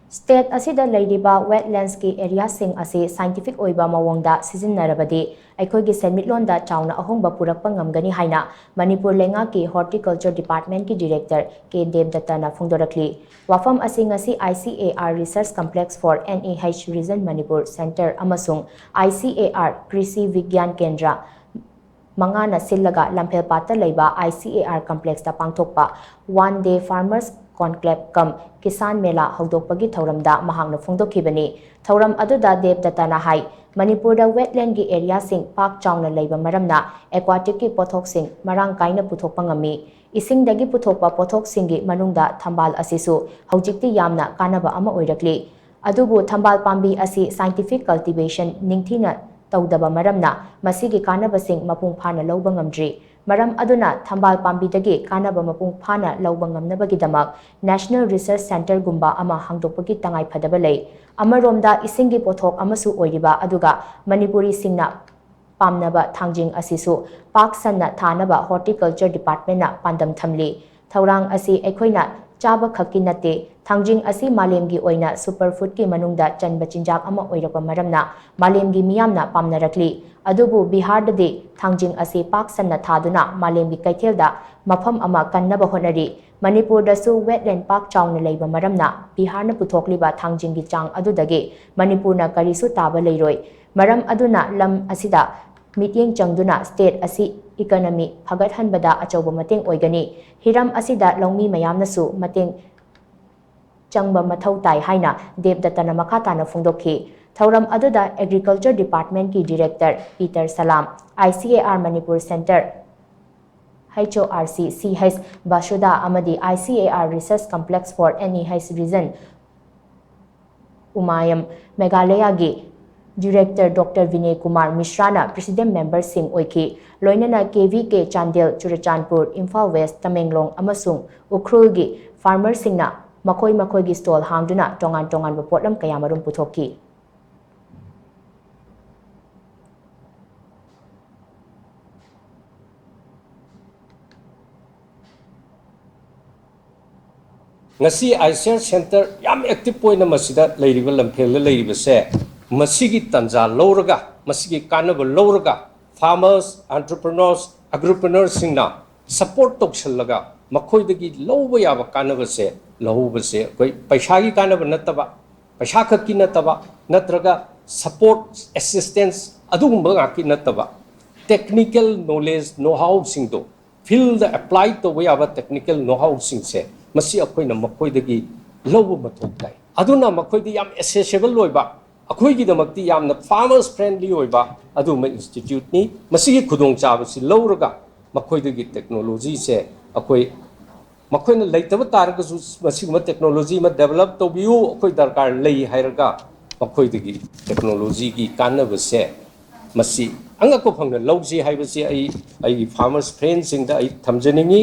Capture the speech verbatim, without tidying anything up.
State ꯑꯁꯤꯗ ꯂꯩꯔꯤꯕ wetlandsꯀꯤ areaꯁꯤꯡ ꯑꯁꯤ scientific ꯑꯣꯏꯕ ꯃꯑꯣꯡꯗ ꯁꯤꯖꯤꯟꯅꯔꯕꯗꯤ ꯑꯩꯈꯣꯏꯒꯤ ꯁꯦꯟꯃꯤꯠꯂꯣꯟꯗ ꯆꯥꯎꯅ ꯑꯍꯣꯡꯕ ꯄꯨꯔꯛꯄ ꯉꯝꯒꯅꯤ ꯍꯥꯏꯅ ꯃꯅꯤꯄꯨꯔ ꯂꯩꯉꯥꯛꯀꯤ Horticulture Departmentꯀꯤ Director ꯀꯦ ꯗꯦꯕꯗꯠꯇꯅ ꯐꯣꯡꯗꯣꯔꯛꯂꯤ꯫ ꯋꯥꯐꯝ ꯑꯁꯤ ꯉꯁꯤ I C A R Research Complex for N E H Region Manipur Centre ꯑꯃꯁꯨꯡ I C A R ꯀ꯭ꯔꯤꯁꯤ ꯕꯤꯒ꯭ꯌꯥꯟ ꯀꯦꯟꯗ꯭ꯔ ꯃꯉꯥꯅ ꯁꯤꯜꯂꯒ ꯂꯝꯐꯦꯜꯄꯥꯠꯇ ꯂꯩꯕ I C A R complexꯇ ꯄꯥꯡꯊꯣꯛꯄ One Day Farmers Conclave cum Kisan Mela ꯍꯧꯗꯣꯛꯄꯒꯤ ꯊꯧꯔꯝꯗ ꯃꯍꯥꯛꯅ ꯐꯣꯡꯗꯣꯛꯈꯤꯕꯅꯤ꯫ ꯊꯧꯔꯝ ꯑꯗꯨꯗ ꯗꯦꯕꯗꯠꯇꯅ ꯍꯥꯏ, ꯃꯅꯤꯄꯨꯔꯗ wetlandꯀꯤ areaꯁꯤꯡ ꯄꯥꯛ ꯆꯥꯎꯅ ꯂꯩꯕ ꯃꯔꯝꯅ aquaticꯀꯤ ꯄꯣꯠꯊꯣꯛꯁꯤꯡ ꯃꯔꯥꯡ ꯀꯥꯏꯅ ꯄꯨꯊꯣꯛꯄ ꯉꯝꯃꯤ꯫ ꯏꯁꯤꯡꯗꯒꯤ ꯄꯨꯊꯣꯛꯄ ꯄꯣꯠꯊꯣꯛꯁꯤꯡꯒꯤ ꯃꯅꯨꯡꯗ ꯊꯝꯕꯥꯜ ꯑꯁꯤꯁꯨ ꯍꯧꯖꯤꯛꯇꯤ ꯌꯥꯝꯅ ꯀꯥꯟꯅꯕ ꯑꯃ ꯑꯣꯏꯔꯛꯂꯤ꯫ ꯑꯗꯨꯕꯨ ꯊꯝꯕꯥꯜ ꯄꯥꯝꯕꯤ ꯑꯁꯤ scientific cultivation ꯅꯤꯡꯊꯤꯅ ꯇꯧꯗꯕ ꯃꯔꯝꯅ ꯃꯁꯤꯒꯤ ꯀꯥꯟꯅꯕꯁꯤꯡ ꯃꯄꯨꯡ ꯐꯥꯅ ꯂꯧꯕ ꯉꯝꯗ꯭ꯔꯤ꯫ ꯃꯔꯝ ꯑꯗꯨꯅ ꯊꯝꯕꯥꯜ ꯄꯥꯝꯕꯤꯗꯒꯤ ꯀꯥꯟꯅꯕ ꯃꯄꯨꯡ ꯐꯥꯅ ꯂꯧꯕ ꯉꯝꯅꯕꯒꯤꯗꯃꯛ National Research Centreꯒꯨꯝꯕ ꯑꯃ ꯍꯥꯡꯗꯣꯛꯄꯒꯤ ꯇꯉꯥꯏꯐꯗꯕ ꯂꯩ꯫ ꯑꯃꯔꯣꯝꯗ ꯏꯁꯤꯡꯒꯤ ꯄꯣꯠꯊꯣꯛ ꯑꯃꯁꯨ ꯑꯣꯏꯔꯤꯕ ꯑꯗꯨꯒ ꯃꯅꯤꯄꯨꯔꯤꯁꯤꯡꯅ ꯄꯥꯝꯅꯕ ꯊꯥꯡꯖꯤꯡ ꯑꯁꯤꯁꯨ ꯄꯥꯛ ꯁꯟꯅ ꯊꯥꯅꯕ Horticulture Departmentꯅ ꯄꯥꯟꯗꯝ ꯊꯝꯂꯤ꯫ ꯊꯧꯔꯥꯡ ꯑꯁꯤ ꯑꯩꯈꯣꯏꯅ ꯆꯥꯕ ꯈꯛꯀꯤ ꯅꯠꯇꯦ, ꯊꯥꯡꯖꯤꯡ ꯑꯁꯤ ꯃꯥꯂꯦꯝꯒꯤ ꯑꯣꯏꯅ superfoodꯀꯤ ꯃꯅꯨꯡꯗ ꯆꯟꯕ ꯆꯤꯟꯖꯥꯛ ꯑꯃ ꯑꯣꯏꯔꯛꯄ ꯃꯔꯝꯅ ꯃꯥꯂꯦꯝꯒꯤ ꯃꯤꯌꯥꯝꯅ ꯄꯥꯝꯅꯔꯛꯂꯤ꯫ ꯑꯗꯨꯕꯨ ꯕꯤꯍꯥꯔꯗꯗꯤ ꯊꯥꯡꯖꯤꯡ ꯑꯁꯤ ꯄꯥꯛ ꯁꯟꯅ ꯊꯥꯗꯨꯅ ꯃꯥꯂꯦꯝꯒꯤ ꯀꯩꯊꯦꯜꯗ ꯃꯐꯝ ꯑꯃ ꯀꯟꯅꯕ ꯍꯣꯠꯅꯔꯤ꯫ ꯃꯅꯤꯄꯨꯔꯗꯁꯨ wetland ꯄꯥꯛ ꯆꯥꯎꯅ ꯂꯩꯕ ꯃꯔꯝꯅ ꯕꯤꯍꯥꯔꯅ ꯄꯨꯊꯣꯛꯂꯤꯕ ꯊꯥꯡꯖꯤꯡꯒꯤ ꯆꯥꯡ ꯑꯗꯨꯗꯒꯤ ꯃꯅꯤꯄꯨꯔꯅ ꯀꯔꯤꯁꯨ ꯇꯥꯕ ꯂꯩꯔꯣꯏ꯫ ꯃꯔꯝ ꯑꯗꯨꯅ ꯂꯝ ꯑꯁꯤꯗ ꯃꯤꯠꯌꯦꯡ ꯆꯪꯗꯨꯅ state ꯑꯁꯤ economy ꯐꯒꯠꯍꯟꯕꯗ ꯑꯆꯧꯕ ꯃꯇꯦꯡ ꯑꯣꯏꯒꯅꯤ꯫ ꯍꯤꯔꯝ ꯑꯁꯤꯗ ꯂꯧꯃꯤ ꯃꯌꯥꯝꯅꯁꯨ ꯃꯇꯦꯡ ꯆꯪꯕ ꯃꯊꯧ ꯇꯥꯏ ꯍꯥꯏꯅ ꯗꯦꯕꯗꯠꯇꯅ ꯃꯈꯥ ꯇꯥꯅ ꯐꯣꯡꯗꯣꯛꯈꯤ꯫ ꯊꯧꯔꯝ ꯑꯗꯨꯗ Agriculture Departmentꯀꯤ Director Peter Salam, I C A R Manipur Centre, H O R C, C H ꯕꯁꯨꯗꯥ ꯑꯃꯗꯤ I C A R Research Complex for N E H Region ꯎꯃꯥꯌꯝ, ꯃꯦꯘꯥꯂꯌꯥꯒꯤ Director Doctor ꯕꯤꯅꯦ ꯀꯨꯃꯥꯔ ꯃꯤꯁ꯭ꯔꯥꯅ President memberꯁꯤꯡ ꯑꯣꯏꯈꯤ꯫ ꯂꯣꯏꯅꯅ K V K Chandel, Churachandpur, Imphal West, Tamenglong ꯑꯃꯁꯨꯡ ꯎꯈ꯭ꯔꯨꯜꯒꯤ farmerꯁꯤꯡꯅ ꯃꯈꯣꯏ ꯃꯈꯣꯏꯒꯤ stall ꯍꯥꯡꯗꯨꯅ ꯇꯣꯉꯥꯟ ꯇꯣꯉꯥꯟꯕ ꯄꯣꯠꯂꯝ ꯀꯌꯥꯃꯔꯨꯝ ꯄꯨꯊꯣꯛꯈꯤ꯫ ꯉꯁꯤ ꯑꯥꯏ ꯁꯤ ꯑꯥꯔ ꯁꯦꯟꯇꯔ ꯌꯥꯝ ꯑꯦꯛꯇꯤꯚ ꯑꯣꯏꯅ ꯃꯁꯤꯗ ꯂꯩꯔꯤꯕ ꯂꯝꯐꯦꯜꯗ ꯂꯩꯔꯤꯕꯁꯦ, ꯃꯁꯤꯒꯤ ꯇꯥꯟꯖꯥ ꯂꯧꯔꯒ, ꯃꯁꯤꯒꯤ ꯀꯥꯟꯅꯕ ꯂꯧꯔꯒ, ꯐꯥꯔꯃꯔꯁ, ꯑꯦꯟꯇꯔꯄ꯭ꯔꯤꯅꯔꯁ, ꯑꯦꯒ꯭ꯔꯤꯄ꯭ꯔꯤꯅꯔꯁꯤꯡꯅ ꯁꯄꯣꯔꯠ ꯇꯧꯁꯜꯂꯒ ꯃꯈꯣꯏꯗꯒꯤ ꯂꯧꯕ ꯌꯥꯕ ꯀꯥꯟꯅꯕꯁꯦ ꯂꯧꯍꯧꯕꯁꯦ, ꯑꯩꯈꯣꯏ ꯄꯩꯁꯥꯒꯤ ꯀꯥꯟꯅꯕ ꯅꯠꯇꯕ, ꯄꯩꯁꯥ ꯈꯛꯀꯤ ꯅꯠꯇꯕ, ꯅꯠꯇ꯭ꯔꯒ ꯁꯄꯣꯔꯠ, ꯑꯦꯁꯤꯁꯇꯦꯟꯁ ꯑꯗꯨꯒꯨꯝꯕ ꯉꯥꯛꯀꯤ ꯅꯠꯇꯕ, ꯇꯦꯛꯅꯤꯀꯦꯜ ꯅꯣꯂꯦꯖ, ꯅꯣꯍꯥꯎꯁꯤꯡꯗꯣ, ꯐꯤꯜꯗ ꯑꯦꯄ꯭ꯂꯥꯏ ꯇꯧꯕ ꯌꯥꯕ ꯇꯦꯛꯅꯤꯀꯦꯜ ꯅꯣꯍꯥꯎꯁꯤꯡꯁꯦ, ꯃꯁꯤ ꯑꯩꯈꯣꯏꯅ ꯃꯈꯣꯏꯗꯒꯤ ꯂꯧꯕ ꯃꯊꯧ ꯇꯥꯏ꯫ ꯑꯗꯨꯅ ꯃꯈꯣꯏꯗꯤ ꯌꯥꯝ ꯑꯦꯁꯦꯁꯦꯕꯜ ꯑꯣꯏꯕ, ꯑꯩꯈꯣꯏꯒꯤꯗꯃꯛꯇꯤ ꯌꯥꯝꯅ ꯐꯥꯔꯃꯔꯁ ꯐ꯭ꯔꯦꯟꯗꯂꯤ ꯑꯣꯏꯕ ꯑꯗꯨꯒꯨꯝꯕ ꯏꯟꯁꯇꯤꯇ꯭ꯌꯨꯠꯅꯤ꯫ ꯃꯁꯤꯒꯤ ꯈꯨꯗꯣꯡꯆꯥꯕꯁꯤ ꯂꯧꯔꯒ ꯃꯈꯣꯏꯗꯒꯤ ꯇꯦꯛꯅꯣꯂꯣꯖꯤꯁꯦ ꯑꯩꯈꯣꯏ, ꯃꯈꯣꯏꯅ ꯂꯩꯇꯕ ꯇꯥꯔꯒꯁꯨ, ꯃꯁꯤꯒꯨꯝꯕ ꯇꯦꯛꯅꯣꯂꯣꯖꯤ ꯑꯃ ꯗꯦꯕꯂꯞ ꯇꯧꯕꯤꯌꯨ, ꯑꯩꯈꯣꯏ ꯗꯔꯀꯥꯔ ꯂꯩ ꯍꯥꯏꯔꯒ ꯃꯈꯣꯏꯗꯒꯤ ꯇꯦꯛꯅꯣꯂꯣꯖꯤꯒꯤ ꯀꯥꯟꯅꯕꯁꯦ ꯃꯁꯤ ꯑꯉꯛꯄ ꯐꯪꯅ ꯂꯧꯁꯤ ꯍꯥꯏꯕꯁꯤ ꯑꯩ ꯑꯩꯒꯤ ꯐꯥꯔꯃꯔꯁ ꯐ꯭ꯔꯦꯟꯁꯤꯡꯗ ꯑꯩ ꯊꯝꯖꯅꯤꯡꯏ꯫